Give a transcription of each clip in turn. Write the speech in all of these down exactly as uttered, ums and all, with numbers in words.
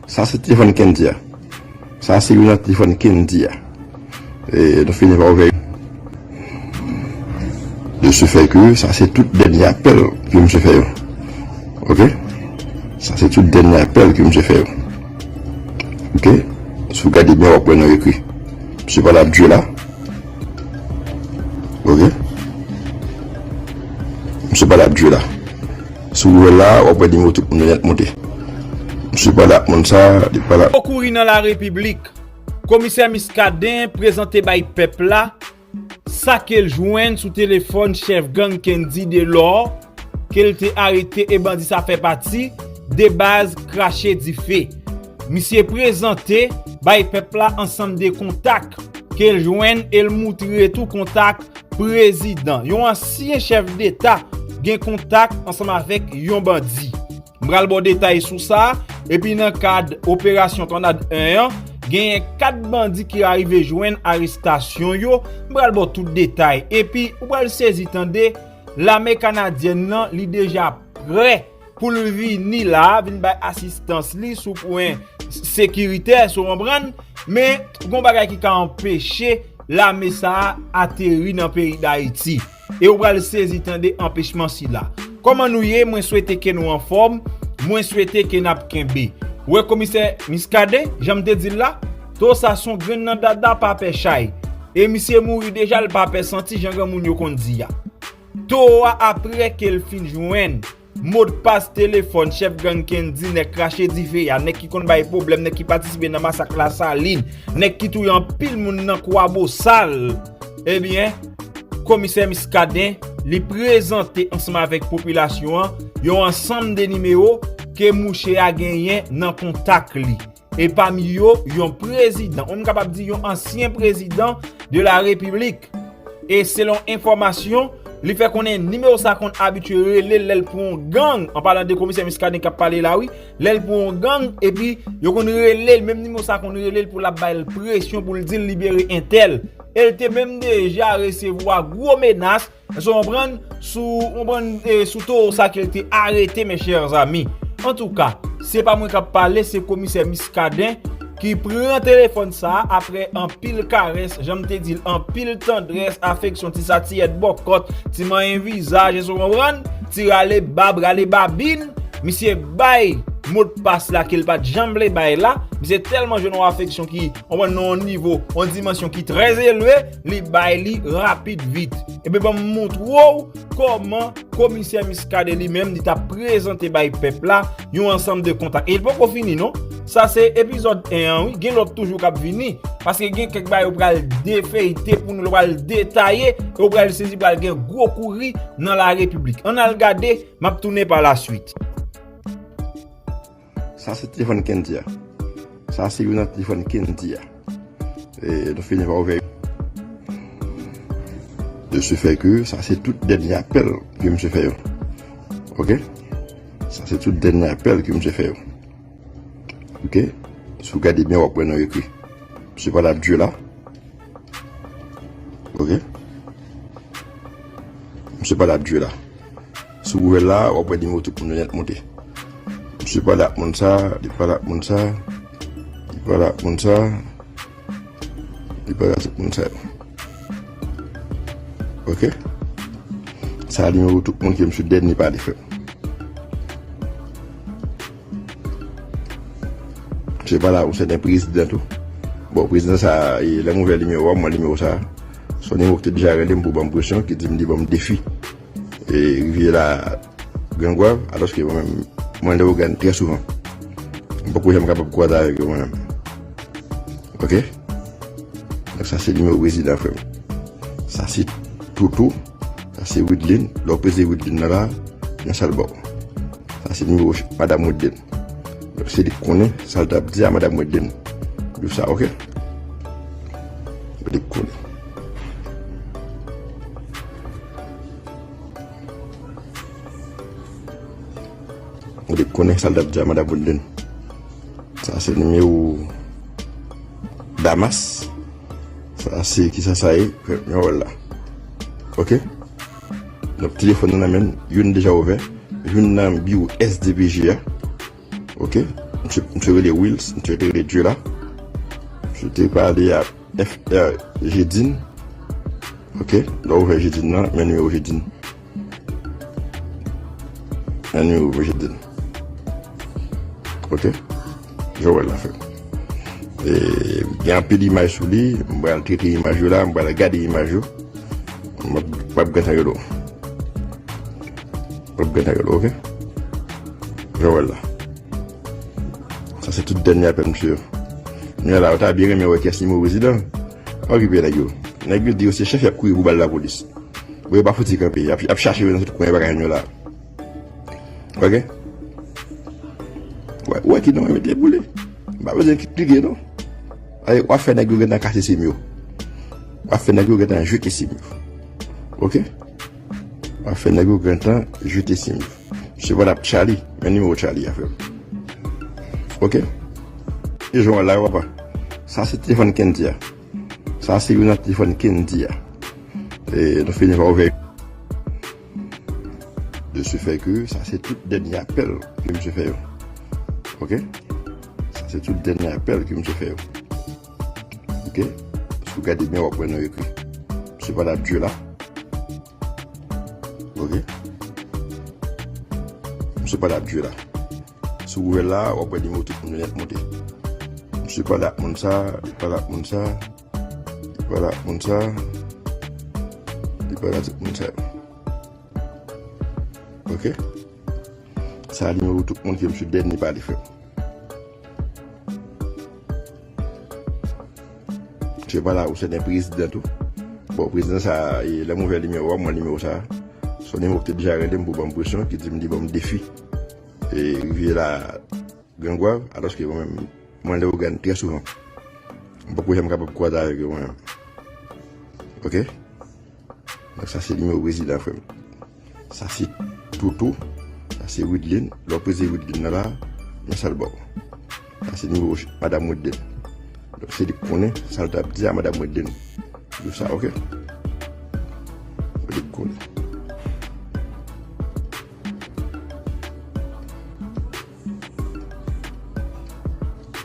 Sa se telefòn Kendy a. Sa se youn nan telefòn Kendy a. E, nou fini pa ouvè. De ce fait que sa se tout dènye apèl ke misye fè yo. Ok? Sa se tout dènye apèl ke misye fè yo. Ok? Si w gade byen, w ap wè nan ekri. Misye pale ap jwe la. Ok? Misye pale ap jwe la. Si w wè la, w ap wè nimewo tout moun yo nèt monte. Misye pale ak moun sa, li pale ak. Gwo kouri nan la repiblik. Komisè Muscadin prezante bay pèp la sa ke l jwenn sou telefòn chèf gang Kendy Delor, ke l te arete e bandi sa fè pati de baz Krache Dife. Misye prezante bay pèp la ansanm de kontak ke l jwenn e l moutre tou kontak prezidan. Yon ansyen chèf deta gen kontak ansanm avèk yon bandi. M pral ba w detay sou sa, epi nan kad operasyon Tònad en an, genyen kat bandi ki arive jwenn arestasyon yo. M pral ba w tout detay. Epi, ou pral sezi tande, lame kanadyèn nan, li deja prè pou l vini la, vin bay asistans li sou pwen sekiritè, si w konprann. Men, gon bagay ki ka anpeche lame sa a ateri nan peyi Dayiti. E ou pral sezi tande anpechman sila. Kòman nou ye? Mwen swete ke nou anfòm. Mwen swete ke n ap kenbe. Ou wè komisè Muscadin, jan m te di l la, towo sa se yon grenn nan dada pa pè chay. E misye mouri deja, l pa pè santi, jan granmoun yo konn di a. Towo a, apre ke l fin jwenn modpas telefòn chèf gang Kendy, nèg Krache Dife a, nèg ki konn bay pwoblèm, nèg ki patisipe nan masak Lasalin, nèg ki touye anpil moun nan Kwabosal, ebyen, komisè Muscadin, li prezante ansanm avèk popilasyon an yon ansanm de nimewo ke mouche a genyen nan kontak li. E pami yo, yon prezidan, ou menm kapab di yon ansyen prezidan de la repiblik. E selon enfòmasyon, li fè konnen nimewo sa konn abitye rele l lè l pran yon gang, an palan de komisè Muscadin k ap pale la wi, lè l pran yon gang, epi yo konn rele l, menm nimewo sa konn rele l pou l ap bay l presyon pou l di l libere entèl. E l te menm deja resevwa gwo menas, èske w konprann, sou, konprann, e, sou towo sa ke l te arete, mes chers amis. Antouka, se pa mwen k ap pale, se komisè Muscadin ki pran telefòn sa a apre anpil karès, jan m te di l, anpil tandrès, afeksyon, ti satiyèt bòkòt, ti manyen vizaj, èske w konprann, ti rale bab, rale babin. Misye bay modpas la ke l pa t janm vle bay la. Misye tèlman jwenn yon afeksyon ki, w konprann, nan yon nivo, yon dimansyon ki trè elve, li bay li rapid vit. Ebyen, ban m montre w kòman komisè Muscadin li menm, li t ap prezante bay pèp la yon ansanm de kontak. E l poko fini non. Sa se epizòd en an wi, gen lòt toujou k ap vini. Paske gen kèk bagay yo pral defeyte pou nou, yo pral detaye, e yo pral sezi, pral gen gwo kouri nan la repiblik. Ann al gade, m ap tounen pa la swit. Sa se telefòn Kendy a. Sa se youn nan telefòn Kendy a. E, nou fini pa ouvè. De ce fait que sa se tout dènye apèl ke misye fè yo. Ok? Sa se tout dènye apèl ke misye fè yo. Ok? Si w gade byen, w ap wè nan ekri. Misye pale ap jwe la. Ok? Misye pale ap jwe la. Si w ouvè la, w ap wè nimewo tout moun yo nèt monte. Misye pale ak moun sa, li pale ak moun sa, li pale ak moun sa, li pale ak tout moun sa yo. Ok? Sa nimewo tout moun ke misye dènye pale, frè m. Misye pale ak yon sèten prezidan tou. Bon, prezidan sa, e, lè m ouvè nimewo a, m wè nimewo sa. Se yon nimewo ki te deja rele m pou ban m presyon, ki di m li ban m defi. E, rive la, Gran Gwav, alòske mwen menm, mwen Leyogàn trè souvan. M poko janm kapab kwaze avèk yo mwen menm. Ok? Donk sa se nimewo prezidan, frè m. Sa se Toto, sa se Widlin. Lè w peze Widlin nan la, yon sal ba w. Sa se nimewo ch-, madanm Widlin. Donk se li k konnen sa l t ap di a madanm Widlin. Di w sa, ok? Se li k konnen. Ou te konnen sa l t ap di a madanm Woodline. Sa se nimewo Damas. Sa se kisa sa ye? Fè m wè l la. Ok? Donk, telefòn nan nan men l, youn deja ouvè, youn nan biwo S D P J a. Ok? Misye, misye rele Wills, misye te rele Dye la. Misye te pale a F R Jedin. Ok, lè w ouvè Jedin nan, men nimewo Jedin. Men nimewo Jedin. Ok, Joel la fè. E, gen anpil imaj sou li, m pral trete imaj yo la, m pral gade imaj yo. M ap, m ap gentan rele w. M ap gentan rele w, ok? Joel la. Sa se tout dènye apèl misye yo. Nèg la, yo ta byen renmen wè kiyès nimewo prezidan. Okipe nèg yo. Nèg yo di yo se chèf, y ap kouri pou ba l lapolis. Bon, yo pa fouti kanpe. Y ap, y ap chache yo nan tout kwen, yo pa ka jwenn yo la. Ok? Wè, wè ki non mete pou li. M pa bezwen ki pige non. Ay, w ap fè nèg yo gentan kase sim yo. W ap fè nèg yo gentan jete sim yo. Ok? W ap fè nèg yo gentan jete sim yo. Misye pa t ap Charlie, men nimewo Charlie a, frè m. Ok? E jan w wè la, papa. Sa se telefòn Kendy a. Sa se youn nan telefòn Kendy a. E nou fini pa ouvè. De ce fait que sa se tout dènye apèl ke misye fè yo. Ok? Sa se tout dènye apèl ke misye fè yo. Ok? Si w gade byen, w ap wè non ekri. Misye pa t ap Dye la. Ok? Misye pa t ap Dye la. Si w ouvè la, w ap wè nimewo tout moun yo nèt monte. Misye pale ak moun sa, li pale ak moun sa, li pale ak moun sa, li pale ak tout moun sa yo. Ok? Sa nimewo tout moun ke misye dènye pale, frè m. Misye pale a yon sèten prezidan tou. Bon, prezidan sa, e, lè m ouvè nimewo a, mwen nimewo sa, se yon nimewo ki te deja rele m pou ban m presyon, ki di m li ban m defi. E, rive la, Grangwav, alòske mwen menm, mwen Leyogàn trè souvan. M poko janm kapab kwaze avèk yo, mwen menm. Ok? Donk, sa se nimewo prezidan, frè m. Sa se Toto. Sa se Widlin. Lè w peze Widlin nan la, men sa l ba w. Sa se nimewo ch-, madanm Widlin. Donk, se li k konnen sa l t ap di a madanm Widlin. Yo sa, ok? Li k konnen.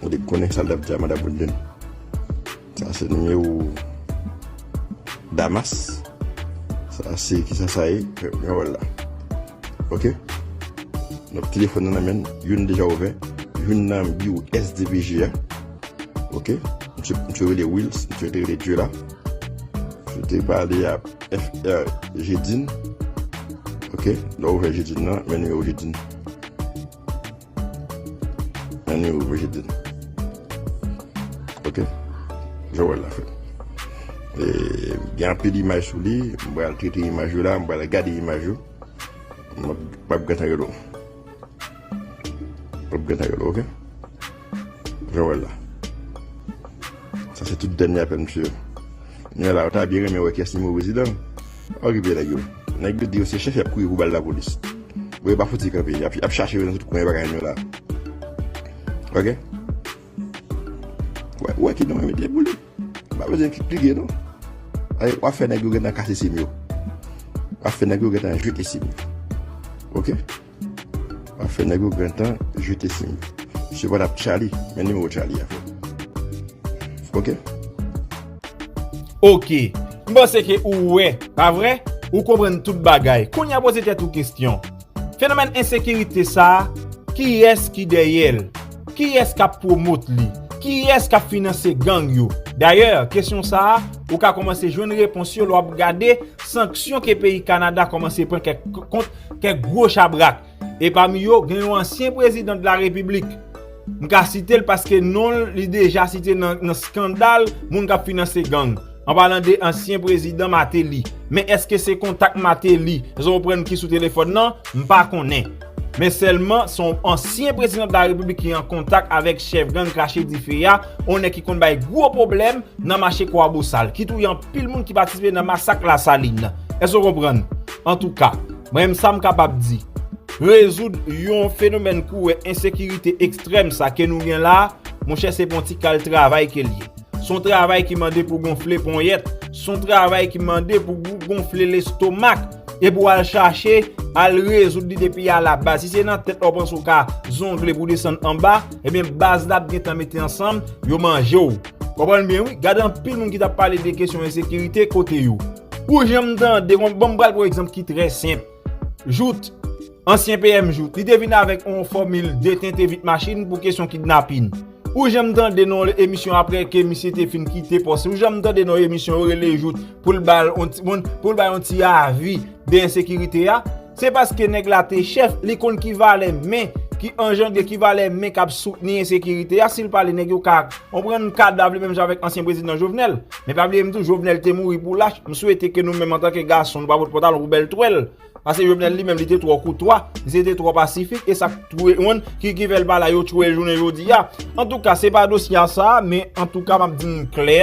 Ou te konnen sa l t ap di a madanm Winden. Sa se nimewo Damas. Sa se kisa sa ye? Mwen wè l la. Ok? Donk, telefòn nan nan men l, youn deja ouvè, youn nan biwo S D P J a. Ok? Misye, misye rele Wills, misye te rele Dye la. Misye te pale a F R Jedin. Ok? Lè w ouvè Jedin nan, men nimewo Jedin. Men nimewo Jedin. Ok? Joel la fè. E, gen anpil imaj sou li, m pral trete imaj yo la, m pral gade imaj yo. M ap, m ap gentan rele w. M ap gentan rele w, ok? Joel la. Sa se tout dènye apèl misye yo. Nèg la, yo ta byen renmen wè kiyès nimewo prezidan. Okipe nèg yo. Nèg yo di yo se chèf, y ap kouri pou ba l lapolis. Bon, yo pa fouti kanpe. Y ap, y ap chache yo nan tout kwen, yo pa ka jwenn yo la. Ok? Wè, wè ki non mete pou li. M pa bezwen ki pige non. Ay, w ap fè nèg yo gentan kase sim yo. W ap fè nèg yo gentan jete sim yo. Ok? W ap fè nèg yo gentan jete sim yo. Misye pa t ap Charlie, men nimewo Charlie a, frè. Ok? Ok. M panse ke ou wè, pa vre? Ou konprann tout bagay. Kounye a poze tèt ou kesyon. Fenomèn ensekirite sa a, kiyès ki dèyè l? Kiyès k ap pwomot li? Kiyès k ap finanse gang yo? Dayè, kesyon sa a, ou ka kòmanse jwenn repons yo lè w ap gade sanksyon ke peyi Kanada kòmanse pran kèk, kont kèk gwo chabrak. E pami yo, gen yon ansyen prezidan de la repiblik. M ka site l paske non l, li deja site nan, nan eskandal moun k ap finanse gang. An palan de ansyen prezidan Martelly. Men èske se kontak Martelly, èske w pran ki sou telefòn nan? M pa konnen. Men sèlman, se yon ansyen prezidan de la repiblik ki an kontak avèk chèf gang Krache Dife a, yon nèg ki konn bay gwo pwoblèm nan mache Kwabosal, ki touye anpil moun ki patisipe nan masak Lasalin. Èske w konprann? Antouka, mwen menm sa m kapab di, rezoud yon fenomèn kouri ensekirite ekstrèm sa ke nou gen la, monchè, se pa yon ti kal travay ke l ye. Se yon travay ki mande pou gonfle ponyèt, se yon travay ki mande pou gou-, gonfle lestomak, e pou al chache al rezoud li depi a la baz. Si se nan tèt la w panse w ka zongle pou desann anba, ebyen baz la ap gentan mete ansanm, yo manje w. Konprann byen wi, gade anpil moun ki t ap pale de kesyon ensekirite kote yo. Ou janm tande, bon, m pral pran yon egzanp ki trè senp. Jout, ansyen P M Jout, li te vin avèk yon fòmil detente vit machin pou kesyon kidnapin. Ou janm tande nan yon emisyon apre ke misye te fin kite pòs, ou janm tande nan yon emisyon yo rele Jout pou l ba l yon ti, moun, pou l ba yon ti avi de ensekirite a? Se paske nèg la te chèf, li konn ki valè men ki anjandre, ki valè men k ap soutni ensekirite a. Si l pale, nèg yo ka, on pran kadav li menm jan avèk ansyen prezidan Jovenel. Men pa bliye m tou, Jovenel te mouri pou lach. M swete ke nou menm antanke gason, nou pa pot pantalon pou bèl twèl. Paske Jovenel li menm, li te twò koutwa, li te twò pasifik, e sa k touye moun ki, ki fè l pa la, yo tchwe l jounen jodi a. Antouka, se pa dosye a sa, men antouka, m ap di n klè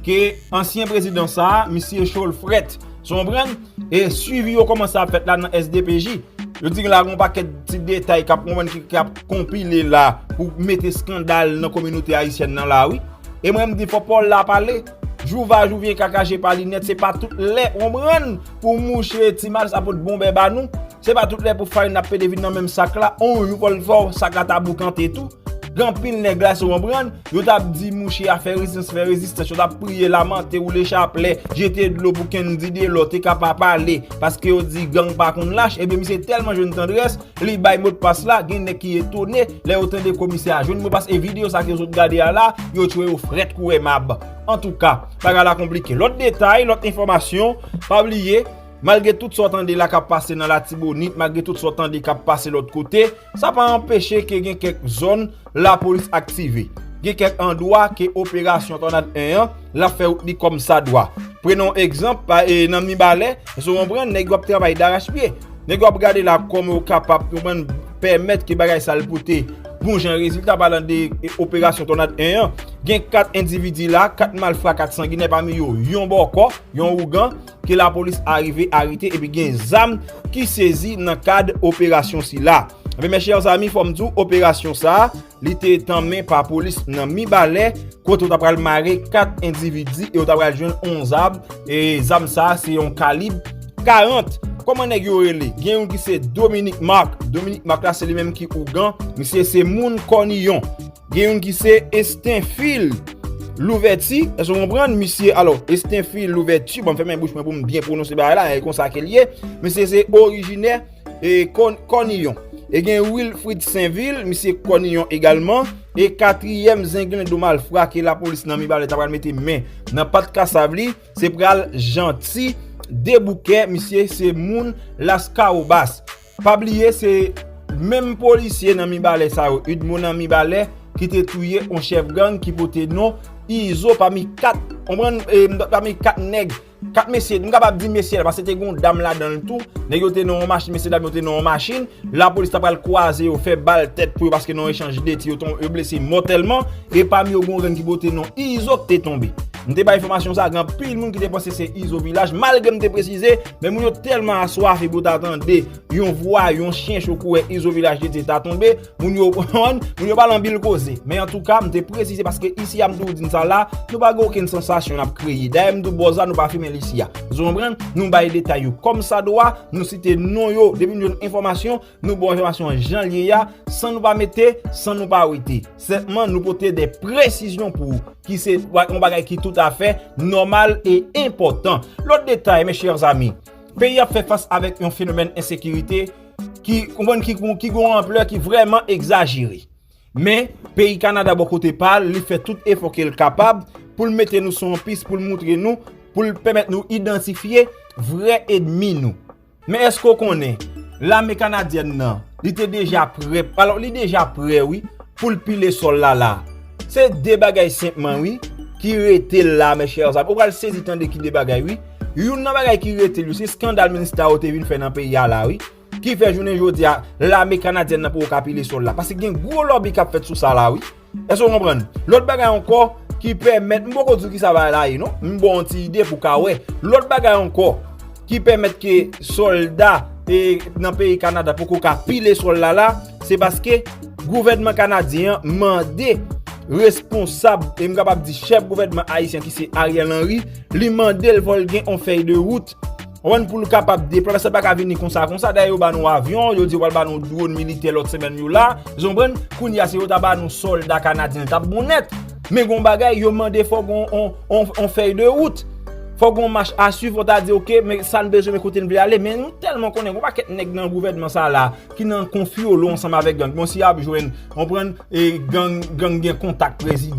ke ansyen prezidan sa, misye cho l frèt. Ou konprann? E swivi yo kòmanse ap fèt la nan S D P J. Yo di la gon pakèt ti detay k ap, konprann, ki, k ap konpile la pou mete eskandal nan kominote ayisyèn nan la, wi. E mwen, m di fò Pòl la pale. Jou va jou vyen kaka je pa linèt, se pa tout lè, konprann, pou mouche ti mal sa pot bonbè ba nou. Se pa tout lè pou farin ap pede vin nan menm sak la. On jou fò l fò sak la ta boukante tou. Gen anpil nèg la, si w konprann, yo t ap di mouche a fè rezistans, fè rezistans, yo t ap priye, lamante, woule chaplè, jete dlo pou Kendy Delò te ka pa pale, paske yo di gang pa konn lach. Ebyen, misye tèlman jwenn tandrès, li bay modpas la, gen nèg ki etone lè yo tande komisè a jwenn modpas, e videyo sa ke yo sot gade a la, yo tchwe yo frèt kou wè mab. Antouka, bagay la konplike. Lòt detay, lòt enfòmasyon, pa bliye, malgre tout sa w tande la k ap pase nan Latibonit, malgre tout sa w tande k ap pase lòt kote, sa pa anpeche ke gen kèk zòn lapolis aktive. Gen kèk andwa ke operasyon Tònad en an, l ap fè wout li kòm sa dwa. Prenon egzanp, pa, e, nan Mibalè, èske w konprann, nèg yo ap travay darachpye. Nèg yo ap gade la kòman yo kapab, konprann, pèmèt ke bagay sa l pote bon jan rezilta, palan de, e, operasyon Tònad en an. Gen kat endividi la, kat malfra, kat sanginè, pami yo yon bòkò, yon ougan, ke lapolis arive arete, epi gen zam ki sezi nan kad operasyon sila. Ebyen, mes chers amis, fò m di w, operasyon sa a, li te tanmen pa polis nan Mibalè, kote yo ta pral mare kat endividi e yo ta pral jwenn yon zam, e zam sa a, se yon kalib karant. Kòman nèg yo rele? Gen youn ki se Dominique Marc. Dominique Marc la, se li menm ki ougan. Misye se moun Kòniyon. Gen youn ki se Estenfil Louvèti. Èske w konprann? Misye, alò, Estenfil Louvèti, bon, m fèmen bouch mwen pou m byen pwononse bagay la, e konsa ke l ye. Misye se orijinè, e, Kòn-, Kòniyon. E gen Wilfrid Sainvil, misye Kòniyon egalman. E katriyèm zenglendo malfra ke lapolis nan Mibalè ta pral mete men nan pat kasav li, se pral Janti Deboukè, misye se moun Laskawobas. Pa bliye, se menm polisye nan Mibalè sa yo, Udmo nan Mibalè, ki te touye yon chèf gang ki pote non Izo pami kat, konprann, e, pami kat nèg, kat mesye, m kapab di mesye la, paske te gen yon dam ladan l tou, nèg yo te nan yon machin, mesye dam yo te nan yon machin, lapolis ta pral kwaze yo, fè bal tèt pou yo, paske nan yon echanj de ti, yo ton-, yo blese mòtèlman, e pami yo gen yon gang ki pote non Izo ki te tonbe. M te bay enfòmasyon sa, gen anpil moun ki te panse se Izo Vilaj, malgre m te presize, men moun yo tèlman aswafe pou ta tande yon vwa, yon chen cho koulè Izo Vilaj te di ta tonbe, moun yo, moun yo pa nan bil koze. Men antouka, m te presize paske isi a m toujou di n sa la, nou pa gen okenn sansasyon n ap kreye. Dayè m di w bòz la, nou pa fimen l isi a. Ou konprann? Nou bay detay yo kòm sa dwa, nou site non yo, depi nou jwenn enfòmasyon, nou ba w enfòmasyon an jan l ye a, san nou pa mete, san nou pa wete. Senpman, nou pote de presizyon pou ou, ki se yon bagay ki toutafè nòmal e enpòtan. Lòt detay, mes chers amis, peyi ap fè fas avèk yon fenomèn ensekirite ki, konprann, ki, ki gen yon anplè ki vrèman egzajere. Men, peyi Kanada bò kote pa l, li fè tout efò ke l kapab pou l mete nou sou yon pis, pou l moutre nou, pou l pèmèt nou idantifye vrè ènmi nou. Men èske w konnen, lame kanadyèn nan, li te deja prè, alò, li deja prè, wi, pou l pile sòl la la. Se de bagay senpman, wi, ki rete l la, mes chers amis. Ou pral sezi tande ki de bagay, wi. Youn nan bagay ki rete l yo, se eskandal Minista yo te vin fè nan peyi a la, wi. Ki fè jounen jodi a, lame kanadyèn nan poko ka pile sòl la. Paske gen gwo lòbi k ap fèt sou sa la, wi. Èske w konprann? Lòt bagay ankò ki pèmèt, m poko di w kisa bagay la ye, non. M ba w yon ti ide pou w ka wè. Lòt bagay ankò ki pèmèt ke sòlda, e, nan peyi Kanada poko ka pile sòl la la, se paske gouvènman kanadyen an mande responsab, e m kapab di chèf gouvènman ayisyen ki se Ariel Henry, li mande l fò l gen yon fèy de wout Konprann, pou l kapab deplase, sa pa ka vini konsa konsa. Dayè yo ba nou avyon, yo di yo pral ba nou dwòn militè lòt semèn yo la. Ou konprann? Kounye a si yo ta ba nou sòlda kanadyen, l t ap bon nèt. Men gon bagay yo mande, fò gon on, on, on fèy de wout. Fò gon mach a swiv, fò ta di oke, men sa n bezwen, men kote n vle ale. Men nou tèlman konnen gon pakèt nèg nan gouvènman sa la ki nan konfyolo ansanm avèk gang. Bon, si y ap jwenn, konprann, e gang, gang gen kontak prezidan.